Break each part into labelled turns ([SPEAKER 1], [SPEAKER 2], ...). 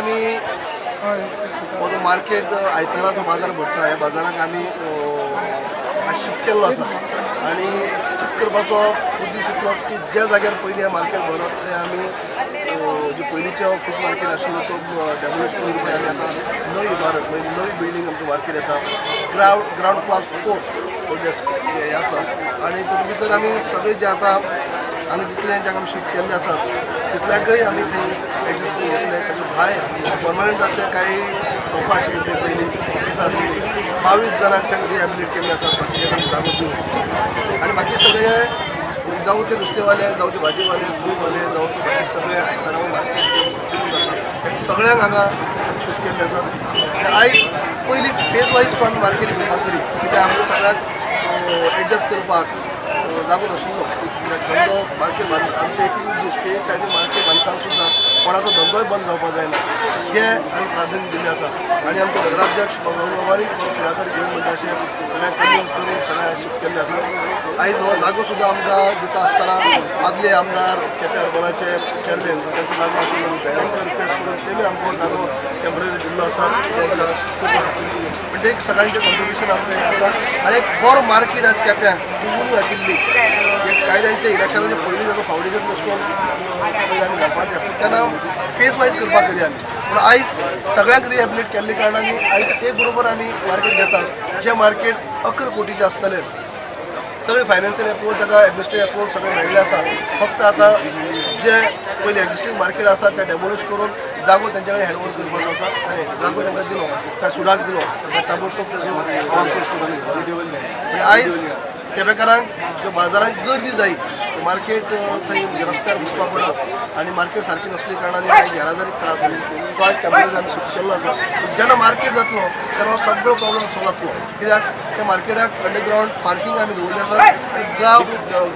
[SPEAKER 1] आमी हो जो मार्केट आयतारा जो बाजार भरता ह्या बाजाराक आमी शिफ्ट केल्लो आसा आनी शिफ्ट करपाचो उद्देश इतलोच की ज्या जाग्यार पयलीं हें मार्केट भरप थंय आमी जे पयलींचें फीश मार्केट आशिल्लो तो डेमोलिश करून आमी आतां नवी इमारत म्हणजे नवी बिल्डींग आमचें मार्केट येता ग्रावंड क्लास 4 हें आसा आनी तातूंत भितर आमी सगळे जे आतां हांगा जितले जांकां आमी शिफ्ट केल्ले आसात तितल्यांकय आमी थंय एडजस्ट करून घेतले. ताचे भायर पर्मनंट अशें कांय शॉपां आशिल्लीं थंय पयलीं ऑफिसां आशिल्लीं 22 जाणांक तांकां रिहॅबिलिटेट केल्ले आसात बाकीचे जागो दिवन आनी बाकी सगळे जावं ते नुस्तेवाले जावं ते भाजीवाले फ्रूटवाले जावं ते बाकी सगळे आयतारा मार्केट आसा तांकां सगळ्यांक हांगा शिफ्ट केल्ले आसात. आयज पयलीं फेज वायज तो आमी मार्केट घेवपाक तरी कित्याक आमकां सगळ्यांक एडजस्ट करपाक जागो नाशिल्लो. धंदो मार्केट बांद आमचे एक उद्देश की एक सायडीन मार्केट बांदतना सुद्दां कोणाचो धंदोय बंद जावपाक जायना हें आमी प्राधान्य दिल्लें आसा. आनी आमचे नगराध्यक्ष बाबांनी फुडाकार घेवन म्हणटा अशें सगळ्यांक कन्विन्स करून सगळ्यांक शिफ्ट केल्लें आसा. आयज हो जागो सुद्दां आमकां दिता आसतना आदले आमदार केपें अर्बनाचे चेअरमॅन तांचो जागो आशिल्लो तांकां रिक्वेस्ट करून तेमी आमकां जागो टेंपररी दिल्लो आसा तांकां म्हणजे एक सगळ्यांचें कॉन्ट्रिब्युशन आमकां हें आसा. आनी एक बरो मार्केट आयज केप्यांक जी उणी आशिल्ली एक कायद्यांचे इलेक्शनाचे पयलीं ताचो फावंडेशन स्टोन पयलीं आमी घालपाचें पूण तेन्ना फेज वायज करपाक करी आमी पूण आयज सगळ्यांक रिहॅबिलिटेट केल्ले कारणान आयज एक बरोबर आमी मार्केट घेतात जें मार्केट 11 कोटीचें आसतलें. सगळे फायनान्शियल अप्रुवल ताका एडमिनिस्ट्रेटिव अप्रुवल सगळें मेळिल्लें आसा. फक्त आतां जे पयलीं एग्जिस्टींग मार्केट आसा तें डेमोलिश करून जागो तेंच्या कडेन हँड ओवर करपाचो आसा आनी जागो तांकां दिलो त्या सुडाक दिलो ताबडतोब ताजो म्हणजे आयज केपेकारांक ज्यो बाजारांत गर्दी जायी मार्केट थंय रस्त्यार वचपाक पडप आनी मार्केट सारकी नासली कारणान कांय येरादारी त्रास जाली तो आयज टेंपररी आमी शिफ्ट केल्लो आसा. जेन्ना मार्केट जातलो तेन्ना सगळो प्रॉब्लम सॉल्व जातलो कित्याक त्या मार्केटाक अंडरग्रावंड पार्किंग आमी दवरलें आसा आनी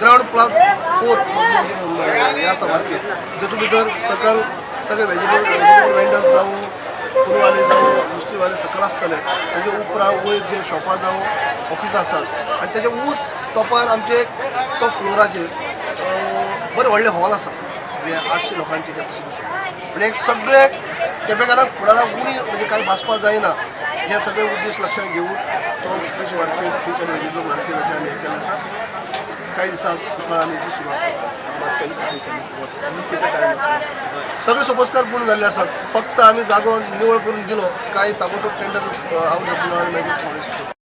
[SPEAKER 1] ग्रावंड प्लस 4 हें आसा मार्केट जेतून भितर सकल सगळे वेजिटेबल वेंडर्स जावं फुलवाले जावं नुस्तेवाले सकल आसतले ताजे उपरांत वयर जे शॉपां जावं ऑफिसां आसात आनी ताजे ऊंच टॉपार आमचे टॉप फ्लोराचेर बरें व्हडलें हॉल आसा म्हणजे 800 लोकांची कॅपॅसिटीचें. म्हणजे एक सगळे केपेकारांक फुडाराक उणी म्हणजे कांय भासपाक जायना हे सगळे उद्देश लक्षांत घेवन तो फीश मार्केट फीश आनी वेजिटेबल मार्केटाचें आमी हें केलें आसा. कांय दिसां उपरांत आमी हेची सुरवात सगळे सोपस्कार पूर्ण जाल्ले आसात. फक्त आमी जागो निवळ करून दिलो काय ताबडतोब टेंडर आवट जातलो आनी मागीर